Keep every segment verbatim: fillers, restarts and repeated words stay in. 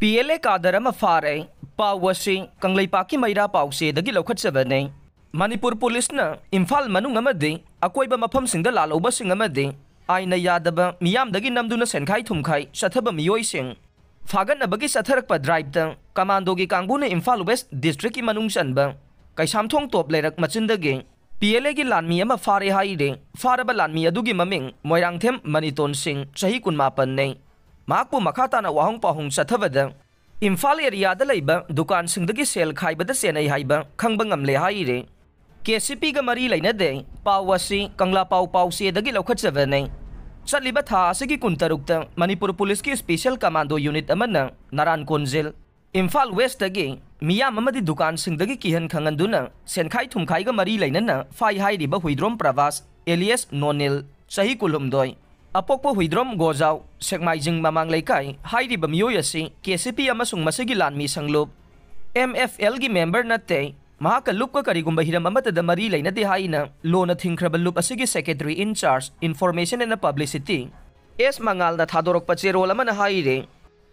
P L A ꯀꯥꯗꯔ ꯑꯃ ꯐꯥꯔꯦ꯫ ꯄꯥꯎ ꯑꯁꯤ ꯀꯪꯂꯩꯄꯥꯛꯀꯤ ꯃꯩꯔꯥ ꯄꯥꯎꯆꯦꯗꯒꯤ ꯂꯧꯈꯠꯆꯕꯅꯤ꯫ ꯃꯅꯤꯄꯨꯔ ꯄꯨꯂꯤꯁꯅ ꯏꯝꯐꯥꯜ ꯃꯅꯨꯡ ꯑꯃꯗꯤ ꯑꯀꯣꯏꯕ ꯃꯐꯝꯁꯤꯡꯗ ꯂꯥꯜꯍꯧꯕꯁꯤꯡ ꯑꯃꯗꯤ ꯑꯥꯏꯟꯅ ꯌꯥꯗꯕ ꯃꯤꯌꯥꯝꯗꯒꯤ ꯅꯝꯗꯨꯅ ꯁꯦꯟꯈꯥꯏ ꯊꯨꯝꯈꯥꯏ ꯆꯠꯊꯕ ꯃꯤꯑꯣꯏꯁꯤꯡ ꯐꯥꯒꯠꯅꯕꯒꯤ ꯆꯠꯊꯔꯛꯄ ꯗ꯭ꯔꯥꯏꯚꯇ ꯀꯃꯥꯟꯗꯣꯒꯤ ꯀꯥꯡꯕꯨꯅ ꯏꯝꯐꯥꯜ ꯋꯦꯁ ꯗꯤꯁꯇ꯭ꯔꯤꯛꯀꯤ ꯃꯅꯨꯡ ꯆꯟꯕ ꯀꯩꯁꯥꯝꯊꯣꯡ ꯇꯣꯞ ꯂꯩꯔꯛ ꯃꯆꯤꯟꯗꯒꯤ ꯄꯤ ꯑꯦꯜ ꯑꯦꯒꯤ ꯂꯥꯟꯃꯤ ꯑꯃ ꯐꯥꯔꯦ ꯍꯥꯏꯔꯤ꯫ ꯐꯥꯔꯕ ꯂꯥꯟꯃꯤ ꯑꯗꯨꯒꯤ ꯃꯃꯤꯡ ꯃꯣꯏꯔꯥꯡꯊꯦꯝ ꯃꯅꯤꯇꯣꯟ ꯁꯤꯡ, ꯆꯍꯤ ꯀꯨꯟꯃꯥꯄꯟꯅꯤ꯫ ꯃꯍꯥꯛꯄꯨ ꯃꯈꯥ ꯇꯥꯅ ꯋꯥꯍꯪ ꯄꯥꯎꯍꯪ ꯆꯠꯊꯕꯗ ꯏꯝꯐꯥꯜ ꯑꯦꯔꯤꯌꯥꯗ ꯂꯩꯕ ꯗꯨꯀꯥꯟꯁꯤꯡꯗꯒꯤ ꯁꯦꯜ ꯈꯥꯏꯕꯗ ꯆꯦꯟꯅꯩ ꯍꯥꯏꯕ ꯈꯪꯕ ꯉꯝꯂꯦ ꯍꯥꯏꯔꯤ꯫ ꯀꯦ ꯁꯤ ꯄꯤꯒ ꯃꯔꯤ ꯂꯩꯅꯗꯦ꯫ ꯄꯥꯎ ꯑꯁꯤ ꯀꯪꯂꯥ ꯄꯥꯎ ꯄꯥꯎꯆꯦꯗꯒꯤ ꯂꯧꯈꯠꯆꯕꯅꯤ꯫ ꯆꯠꯂꯤꯕ ꯊꯥ ꯑꯁꯤꯒꯤ ꯀꯨꯟꯇꯔꯨꯛꯇ ꯃꯅꯤꯄꯨꯔ ꯄꯨꯂꯤꯁꯀꯤ ꯁ꯭ꯄꯦꯁꯤꯌꯦꯜ ꯀꯃꯥꯟꯗꯣ ꯌꯨꯅꯤꯠ ꯑꯃꯅ ꯅꯔꯥꯟ ꯀꯣꯟꯖꯤꯜ, ꯏꯝꯐꯥꯜ ꯋꯦꯁꯇꯒꯤ ꯃꯤꯌꯥꯝ ꯑꯃꯗꯤ ꯗꯨꯀꯥꯟꯁꯤꯡꯗꯒꯤ ꯀꯤꯍꯟ ꯈꯪꯍꯟꯗꯨꯅ ꯁꯦꯟꯈꯥꯏ ꯊꯨꯝꯈꯥꯏꯒ ꯃꯔꯤ ꯂꯩꯅꯅ ꯐꯥꯏ ꯍꯥꯏꯔꯤꯕ ꯍꯨꯏꯗ꯭ꯔꯣꯝ ꯄ꯭ꯔꯚꯥꯁ, ꯑꯦꯂꯤꯌꯥꯁ ꯅꯣꯅꯤꯜ, ꯆꯍꯤ ꯀꯨꯟꯍꯨꯝꯗꯣꯏ, ꯑꯄꯣꯛꯄ ꯍꯨꯏꯗ꯭ꯔꯣꯝ ꯒꯣꯖꯥꯎ, ꯁꯦꯛꯃꯥꯏꯖꯤꯡ ꯃꯃꯥꯡ ꯂꯩꯀꯥꯏ ꯍꯥꯏꯔꯤꯕ ꯃꯤꯑꯣꯏ ꯑꯁꯤ ꯀꯦ ꯁꯤ ꯄꯤ ꯑꯃꯁꯨꯡ ꯃꯁꯤꯒꯤ ꯂꯥꯟꯃꯤ ꯁꯪꯂꯨꯞ ꯑꯦꯝ ꯑꯦꯐ ꯑꯦꯜꯒꯤ ꯃꯦꯝꯕꯔ ꯅꯠꯇꯦ꯫ ꯃꯍꯥꯛꯀ ꯂꯨꯞꯀ ꯀꯔꯤꯒꯨꯝꯕ ꯍꯤꯔꯝ ꯑꯃꯠꯇꯗ ꯃꯔꯤ ꯂꯩꯅꯗꯦ ꯍꯥꯏꯅ ꯂꯣꯟꯅ ꯊꯤꯡꯈ꯭ꯔꯕ ꯂꯨꯞ ꯑꯁꯤꯒꯤ secretary in charge information and publicity S ꯃꯉꯥꯜꯅ ꯊꯥꯗꯣꯔꯛꯄ ꯆꯦꯔꯣꯜ ꯑꯃꯅ ꯍꯥꯏꯔꯤ꯫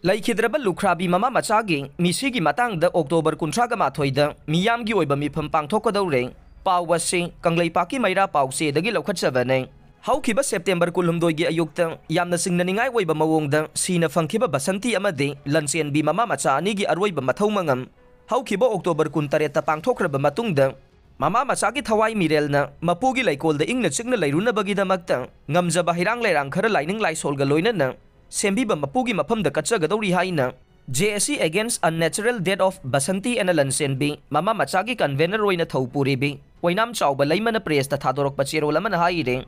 ꯂꯩꯈꯤꯗ꯭ꯔꯕ ꯂꯨꯈ꯭ꯔꯥꯕꯤ ꯃꯃꯥ ꯃꯆꯥꯒꯤ ꯃꯤꯁꯤꯒꯤ ꯃꯇꯥꯡꯗ ꯑꯣꯛꯇꯣꯕꯔ ꯀꯨꯟꯊ꯭ꯔꯥꯒ ꯃꯥꯊꯣꯏꯗ ꯃꯤꯌꯥꯝꯒꯤ ꯑꯣꯏꯕ ꯃꯤꯐꯝ ꯄꯥꯡꯊꯣꯛꯀꯗꯧꯔꯦ꯫ ꯄꯥꯎ ꯑꯁꯤ ꯀꯪꯂꯩꯄꯥꯛꯀꯤ ꯃꯩꯔꯥ ꯄꯥꯎꯆꯦꯗꯒꯤ ꯂꯧꯈꯠꯆꯕꯅꯦ꯫ ꯍꯧꯈꯤꯕ ꯁꯦꯞꯇꯦꯝꯕꯔ ꯀꯨꯟꯍꯨꯝꯗꯣꯏꯒꯤ ꯑꯌꯨꯛꯇ ꯌꯥꯝꯅ ꯆꯤꯡꯅꯅꯤꯡꯉꯥꯏ ꯑꯣꯏꯕ ꯃꯑꯣꯡꯗ ꯁꯤꯅ ꯐꯪꯈꯤꯕ ꯕꯁꯟꯇꯤ ꯑꯃꯗꯤ ꯂꯟꯆꯦꯟꯕꯤ ꯃꯃꯥ ꯃꯆꯥ ꯑꯅꯤꯒꯤ ꯑꯔꯣꯏꯕ ꯃꯊꯧ ꯃꯉꯝ ꯍꯧꯈꯤꯕ ꯑꯣꯛꯇꯣꯕꯔ ꯀꯨꯟꯇꯔꯦꯠꯇ ꯄꯥꯡꯊꯣꯛꯈ꯭ꯔꯕ ꯃꯇꯨꯡꯗ, ꯃꯃꯥ ꯃꯆꯥꯒꯤ ꯊꯋꯥꯏ ꯃꯤꯔꯦꯜꯅ ꯃꯄꯨꯒꯤ ꯂꯩꯀꯣꯜꯗ ꯏꯪꯅ ꯆꯤꯛꯅ ꯂꯩꯔꯨꯅꯕꯒꯤꯗꯃꯛꯇ ꯉꯝꯖꯕ ꯍꯩꯔꯥꯡ ꯂꯩꯔꯥꯡ ꯈꯔ ꯂꯥꯏꯅꯤꯡ ꯂꯥꯏꯁꯣꯜꯒ ꯂꯣꯏꯅꯅ ꯁꯦꯝꯕꯤꯕ ꯃꯄꯨꯒꯤ ꯃꯐꯝꯗ ꯀꯠꯆꯒꯗꯧꯔꯤ ꯍꯥꯏꯅ J A C Against Unnatural Death of Basanti N Lanchenbi ꯃꯃꯥ ꯃꯆꯥꯒꯤ ꯀꯟꯚꯦꯅꯔ ꯑꯣꯏꯅ ꯊꯧ ꯄꯨꯔꯤꯕꯤ ꯑꯣꯏꯅꯥꯝ ꯆꯥꯎꯕ ꯂꯩꯃꯅ ꯄ꯭ꯔꯦꯁꯇ ꯊꯥꯗꯣꯔꯛꯄ ꯆꯦꯔꯣꯜ ꯑꯃꯅ ꯍꯥꯏꯔꯤ꯫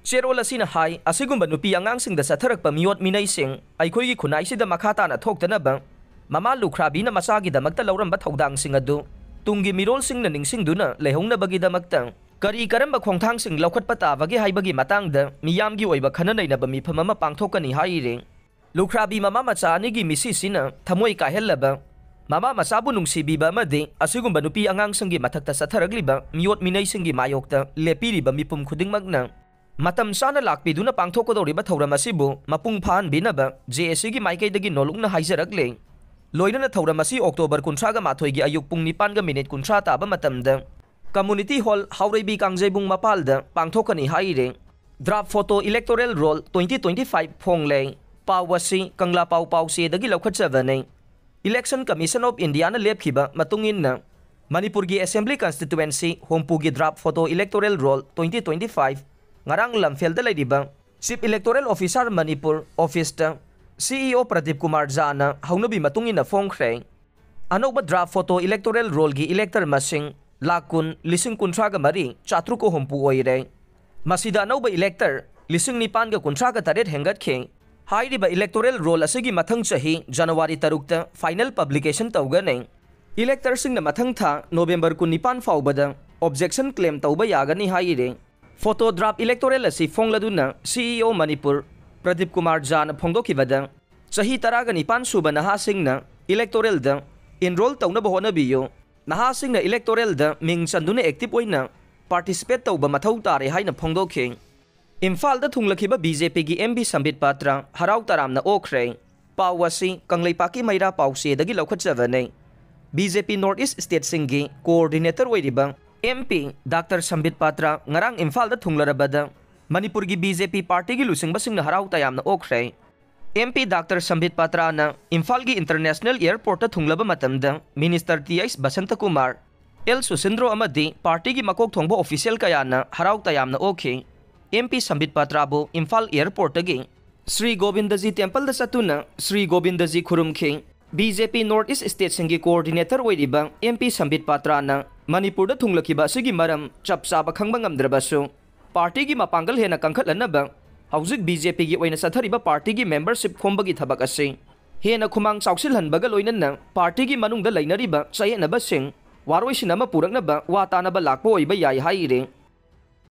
ꯆꯦꯔꯣꯜ ꯑꯁꯤꯅ ꯍꯥꯏ, ꯑꯁꯤꯒꯨꯝꯕ ꯅꯨꯄꯤ ꯑꯉꯥꯡꯁꯤꯡꯗ ꯆꯠꯊꯔꯛꯄ ꯃꯤꯑꯣꯠ ꯃꯤꯅꯩꯁꯤꯡ ꯑꯩꯈꯣꯏꯒꯤ ꯈꯨꯟꯅꯥꯏꯁꯤꯗ ꯃꯈꯥ ꯇꯥꯅ ꯊꯣꯛꯇꯅꯕ ꯃꯃꯥ ꯂꯨꯈ꯭ꯔꯥꯕꯤꯅ ꯃꯆꯥꯒꯤꯗꯃꯛꯇ ꯂꯧꯔꯝꯕ ꯊꯧꯗꯥꯡꯁꯤꯡ ꯑꯗꯨ ꯇꯨꯡꯒꯤ ꯃꯤꯔꯣꯜꯁꯤꯡꯅ ꯅꯤꯡꯁꯤꯡꯗꯨꯅ ꯂꯩꯍꯧꯅꯕꯒꯤꯗꯃꯛꯇ ꯀꯔꯤ ꯀꯔꯝꯕ ꯈꯣꯡꯊꯥꯡꯁꯤꯡ ꯂꯧꯈꯠꯄ ꯇꯥꯕꯒꯦ ꯍꯥꯏꯕꯒꯤ ꯃꯇꯥꯡꯗ ꯃꯤꯌꯥꯝꯒꯤ ꯑꯣꯏꯕ ꯈꯟꯅ ꯅꯩꯅꯕ ꯃꯤꯐꯝ ꯑꯃ ꯄꯥꯡꯊꯣꯛꯀꯅꯤ ꯍꯥꯏꯔꯤ꯫ ꯂꯨꯈ꯭ꯔꯥꯕꯤ ꯃꯃꯥ ꯃꯆꯥ ꯑꯅꯤꯒꯤ ꯃꯤꯁꯤꯁꯤꯅ ꯊꯃꯣꯏ ꯀꯥꯏꯍꯜꯂꯕ ꯃꯃꯥ ꯃꯆꯥꯕꯨ ꯅꯨꯡꯁꯤꯕꯤꯕ ꯑꯃꯗꯤ ꯑꯁꯤꯒꯨꯝꯕ ꯅꯨꯄꯤ ꯑꯉꯥꯡꯁꯤꯡꯒꯤ ꯃꯊꯛꯇ ꯆꯠꯊꯔꯛꯂꯤꯕ ꯃꯤꯑꯣꯠ ꯃꯤꯅꯩꯁꯤꯡꯒꯤ ꯃꯥꯌꯣꯛꯇ ꯂꯦꯞꯄꯤꯔꯤꯕ ꯃꯤꯄꯨꯝ ꯈꯨꯗꯤꯡꯃꯛꯅ ꯃꯇꯝ ꯆꯥꯅ ꯂꯥꯛꯄꯤꯗꯨꯅ ꯄꯥꯡꯊꯣꯛꯀꯗꯧꯔꯤꯕ ꯊꯧꯔꯝ ꯑꯁꯤꯕꯨ ꯃꯄꯨꯡ ꯐꯥꯍꯟꯕꯤꯅꯕ J A Cꯒꯤ ꯃꯥꯏꯀꯩꯗꯒꯤ ꯅꯣꯜꯂꯨꯛꯅ ꯍꯥꯏꯖꯔꯛꯂꯦ꯫ ꯂꯣꯏꯅꯅ ꯊꯧꯔꯝ ꯑꯁꯤ ꯑꯣꯛꯇꯣꯕꯔ ꯀꯨꯟꯊ꯭ꯔꯥꯒ ꯃꯥꯊꯣꯏꯒꯤ ꯑꯌꯨꯛ ꯄꯨꯡ ꯅꯤꯄꯥꯟꯒ ꯃꯤꯅꯤꯠ ꯀꯨꯟꯊ꯭ꯔꯥ ꯇꯥꯕ ꯃꯇꯝꯗ ꯀꯝꯃꯨꯅꯤꯇꯤ ꯍꯣꯜ ꯍꯥꯎꯔꯩꯕꯤ ꯀꯥꯡꯖꯩꯕꯨꯡ ꯃꯄꯥꯜꯗ ꯄꯥꯡꯊꯣꯛꯀꯅꯤ ꯍꯥꯏꯔꯤ꯫ Draft photo electoral roll twenty twenty five ꯐꯣꯡꯂꯦ꯫ ꯄꯥꯎ ꯑꯁꯤ ꯀꯪꯂꯥ ꯄꯥꯎ ꯄꯥꯎꯆꯦꯗꯒꯤ ꯂꯧꯈꯠꯆꯕꯅꯤ꯫ Election Commission of Indiaꯅ ꯂꯦꯞꯈꯤꯕ ꯃꯇꯨꯡ ꯏꯟꯅ ꯃꯅꯤꯄꯨꯔꯒꯤ Assembly Constituency ꯍꯨꯝꯐꯨꯒꯤ draft photo electoral roll twenty twenty five ꯉꯔꯥꯡ ꯂꯝꯐꯦꯜꯗ ꯂꯩꯔꯤꯕ Chief Electoral Officer ꯃꯅꯤꯄꯨꯔ ꯑꯣꯐꯤꯁꯇ CEO ꯄ꯭ꯔꯗꯤꯞ ꯀꯨꯃꯥꯔ ꯖꯥꯅ ꯍꯧꯅꯕꯤ ꯃꯇꯨꯡ ꯏꯟꯅ ꯐꯣꯡꯈ꯭ꯔꯦ꯫ ꯑꯅꯧꯕ ꯗ꯭ꯔꯥꯐ ꯐꯣꯇꯣ ꯏꯂꯦꯛꯇꯣꯔꯦꯜ ꯔꯣꯜꯒꯤ ꯏꯂꯦꯛꯇꯔ ꯃꯁꯤꯡ ꯂꯥꯈ ꯀꯨꯟ, ꯂꯤꯁꯤꯡ ꯀꯨꯟꯊ꯭ꯔꯥꯒ ꯃꯔꯤ, ꯆꯥꯇ꯭ꯔꯨꯛꯀ ꯍꯨꯝꯐꯨ ꯑꯣꯏꯔꯦ꯫ ꯃꯁꯤꯗ ꯑꯅꯧꯕ ꯏꯂꯦꯛꯇꯔ ꯂꯤꯁꯤꯡ ꯅꯤꯄꯥꯟꯒ ꯀꯨꯟꯊ꯭ꯔꯥꯒ ꯇꯔꯦꯠ ꯍꯦꯟꯒꯠꯈꯤ꯫ ꯍꯥꯏꯔꯤꯕ ꯏꯂꯦꯛꯇꯣꯔꯦꯜ ꯔꯣꯜ ꯑꯁꯤꯒꯤ ꯃꯊꯪ ꯆꯍꯤ ꯖꯅꯋꯥꯔꯤ ꯇꯔꯨꯛꯇ ꯐꯥꯏꯅꯦꯜ ꯄꯕ꯭ꯂꯤꯀꯦꯁꯟ ꯇꯧꯒꯅꯤ꯫ ꯏꯂꯦꯛꯇꯔꯁꯤꯡꯅ ꯃꯊꯪ ꯊꯥ ꯅꯣꯕꯦꯝꯕꯔ ꯀꯨꯟꯅꯤꯄꯥꯟ ꯐꯥꯎꯕꯗ ꯑꯣꯕꯖꯦꯛꯁꯟ ꯀ꯭ꯂꯦꯝ ꯇꯧꯕ ꯌꯥꯒꯅꯤ ꯍꯥꯏꯔꯤ꯫ ꯐꯣꯇꯣ ꯗ꯭ꯔꯥꯐ ꯏꯂꯦꯛꯇꯣꯔꯦꯜ ꯑꯁꯤ ꯐꯣꯡꯂꯗꯨꯅ CEO ꯃꯅꯤꯄꯨꯔ ꯄ꯭ꯔꯗꯤꯞ ꯀꯨꯃꯥꯔ ꯖꯥꯅ ꯐꯣꯡꯗꯣꯛꯈꯤꯕꯗ, ꯆꯍꯤ ꯇꯔꯥꯒ ꯅꯤꯄꯥꯟ ꯁꯨꯕ ꯅꯍꯥꯁꯤꯡꯅ ꯏꯂꯦꯛꯇꯣꯔꯦꯜꯗ ꯏꯟꯔꯣꯜ ꯇꯧꯅꯕ ꯍꯣꯠꯅꯕꯤꯌꯨ꯫ ꯅꯍꯥꯁꯤꯡꯅ ꯏꯂꯦꯛꯇꯣꯔꯦꯜꯗ ꯃꯤꯡ ꯆꯟꯗꯨꯅ ꯑꯦꯛꯇꯤꯚ ꯑꯣꯏꯅ ꯄꯥꯔꯇꯤꯁꯤꯄꯦꯠ ꯇꯧꯕ ꯃꯊꯧ ꯇꯥꯔꯦ ꯍꯥꯏꯅ ꯐꯣꯡꯗꯣꯛꯈꯤ꯫ ꯏꯝꯐꯥꯜꯗ ꯊꯨꯡꯂꯈꯤꯕ BJPꯒꯤ MP ꯁꯝꯕꯤꯠ ꯄꯥꯇ꯭ꯔ ꯍꯔꯥꯎ ꯇꯔꯥꯝꯅ ꯑꯣꯛꯈ꯭ꯔꯦ꯫ ꯄꯥꯎ ꯑꯁꯤ ꯀꯪꯂꯩꯄꯥꯛꯀꯤ ꯃꯩꯔꯥ ꯄꯥꯎꯆꯦꯗꯒꯤ ꯂꯧꯈꯠꯆꯕꯅꯤ꯫ BJP North East Stateꯁꯤꯡꯒꯤ coordinator ꯑꯣꯏꯔꯤꯕ MP ꯗꯥꯛꯇꯔ ꯁꯝꯕꯤꯠ ꯄꯥꯇ꯭ꯔ ꯉꯔꯥꯡ ꯏꯝꯐꯥꯜꯗ ꯊꯨꯡꯂꯔꯕꯗ ꯃꯅꯤꯄꯨꯔꯒꯤ BJP ꯄꯥꯔꯇꯤꯒꯤ ꯂꯨꯆꯤꯡꯕꯁꯤꯡꯅ ꯍꯔꯥꯎ ꯇꯌꯥꯝꯅ ꯑꯣꯛꯈ꯭ꯔꯦ꯫ MP ꯗꯥꯛꯇꯔ ꯁꯝꯕꯤꯠ ꯄꯥꯇ꯭ꯔꯅ ꯏꯝꯐꯥꯜꯒꯤ ꯏꯟꯇꯔꯅꯦꯁꯅꯦꯜ ꯑꯦꯌꯔꯄꯣꯔꯠꯇ ꯊꯨꯡꯂꯕ ꯃꯇꯝꯗ ꯃꯤꯅꯤꯁꯇꯔ ꯇꯤ ꯑꯩꯆ ꯕꯁꯟꯇꯀꯨꯃꯥꯔ, ꯑꯦꯜ ꯁꯨꯁꯤꯟꯗ꯭ꯔꯣ ꯑꯃꯗꯤ ꯄꯥꯔꯇꯤꯒꯤ ꯃꯀꯣꯛ ꯊꯣꯡꯕ ꯑꯣꯐꯤꯁꯤꯌꯦꯜ ꯀꯌꯥꯅ ꯍꯔꯥꯎ ꯇꯌꯥꯝꯅ ꯑꯣꯛꯈꯤ꯫ MP ꯁꯝꯕꯤꯠ ꯄꯥꯇ꯭ꯔꯕꯨ ꯏꯝꯐꯥꯜ ꯑꯦꯌꯔꯄꯣꯔꯠꯇꯒꯤ ꯁ꯭ꯔꯤ ꯒꯣꯕꯤꯟꯗꯖꯤ ꯇꯦꯝꯄꯜꯗ ꯆꯠꯇꯨꯅ Shri Govindaji ꯈꯨꯔꯨꯝꯈꯤ꯫ BJP North East Stateꯁꯤꯡꯒꯤ coordinator ꯑꯣꯏꯔꯤꯕ MP ꯁꯝꯕꯤꯠ ꯄꯥꯇ꯭ꯔꯅ ꯃꯅꯤꯄꯨꯔꯗ ꯊꯨꯡꯂꯈꯤꯕ ꯑꯁꯤꯒꯤ ꯃꯔꯝ ꯆꯞ ꯆꯥꯕ ꯈꯪꯕ ꯉꯝꯗ꯭ꯔꯕꯁꯨ, ꯄꯥꯔꯇꯤꯒꯤ ꯃꯄꯥꯡꯒꯜ ꯍꯦꯟꯅ ꯀꯟꯈꯠꯍꯟꯅꯕ ꯍꯧꯖꯤꯛ BJPꯒꯤ ꯑꯣꯏꯅ ꯆꯠꯊꯔꯤꯕ ꯄꯥꯔꯇꯤꯒꯤ ꯃꯦꯝꯕꯔꯁꯤꯞ ꯈꯣꯝꯕꯒꯤ ꯊꯕꯛ ꯑꯁꯤ ꯍꯦꯟꯅ ꯈꯨꯃꯥꯡ ꯆꯥꯎꯁꯤꯜꯍꯟꯕꯒ ꯂꯣꯏꯅꯅ ꯄꯥꯔꯇꯤꯒꯤ ꯃꯅꯨꯡꯗ ꯂꯩꯅꯔꯤꯕ ꯆꯌꯦꯠꯅꯕꯁꯤꯡ ꯋꯥꯔꯣꯏꯁꯤꯟ ꯑꯃ ꯄꯨꯔꯛꯅꯕ ꯋꯥ ꯇꯥꯅꯕ ꯂꯥꯛꯄ ꯑꯣꯏꯕ ꯌꯥꯏ ꯍꯥꯏꯔꯤ꯫